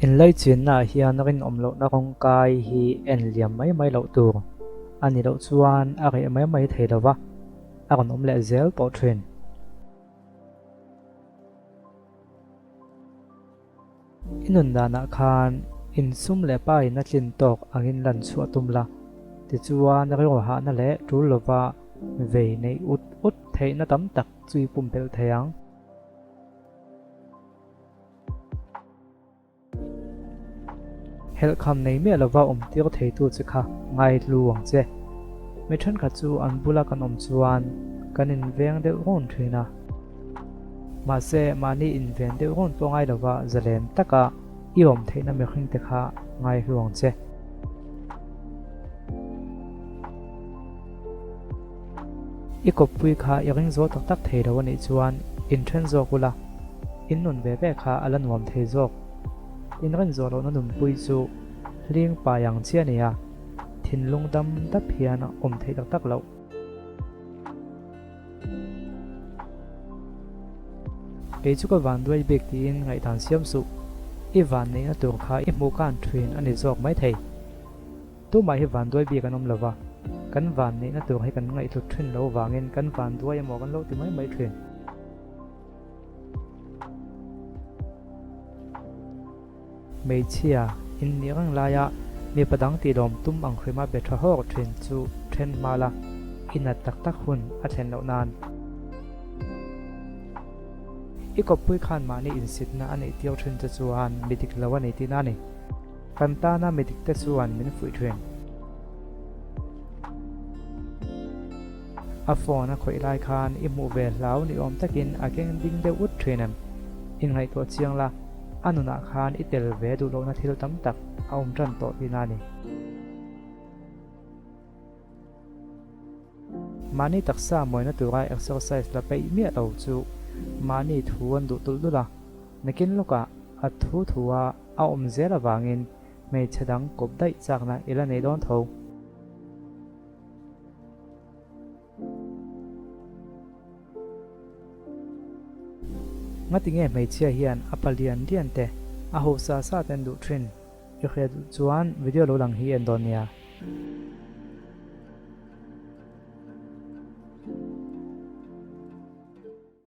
Inlaichinnaah hian rinawm lohna rawngkai hi en liam mai mai loh tur a ni loh chuan a reh mai mai thei lo va, a rawn awm leh zel tawh thin. I nun danah khan insum leh pa in a tlin tawk angin lan chhuah tum la, tichuan rilru hahna leh tul lova vei neih ut ut theihna tam tak chu i pumpelh thei ang. Helhkham nei miah lova awm tir theitu che kha ngaihlu ang che. Mi thenkhat chu an bula kan awm chuan kan inveng deuh rawn thin a. Mahse, mahni inven deuh rawn pawh ngai lova zalen taka i awm theihna mihring te kha ngaihlu ang che. I kawppui kha i ring zawh tak tak thei lo a nih chuan inthen zawk ula, in nun ve ve kha a la nuam thei zawk. Inrin zawh lohna nunpui chu hling pai ang chiah a ni a, thinlung dam dap hian a awm theih tak tak loh. Kei chu ka van duai bik tiin ngaihdan siam suh, i van neihna tur kha i hmuh kan thin a ni zawk maithei. Tumah hi vanduai bik an awm lo va, kan van neihna tur hi kan ngaihhlut thin lo vangin kan vanduai emaw kan lo ti mai mai thin. Hmeichhia in nih reng laia mipa dang tihlawm tum ang hrima be tha hawk thin chu then hma la, i nat tak tak hun a thlen loh nan. I kawppui khan mahni insitna a neih tir thin che chuan mi dik lo a nei tihna a ni. Kan tana mi dikte chuan min fuih thin. A phone a khawih lai khan i hmuh ve hlau ni awm takin a keng ding deuh ut thin em? Inngaihtuah chiang la, a nunah khan i tel ve duh lohna thil tam tak a awm tan tawh tihna a ni. Mahni taksa mawina tura exercise la peih miah lo chu mahni thu an duh tulh dulh a, nakin lawkah a thu thua a awm zel avangin hmeichhe dang kawp daih chakna i la nei dawn tho. Ngatinge hmeichhia hian a pa lian lian te, a hosa sa te an duh thin? I hriat duh chuan video lo lang hi en dawn nia.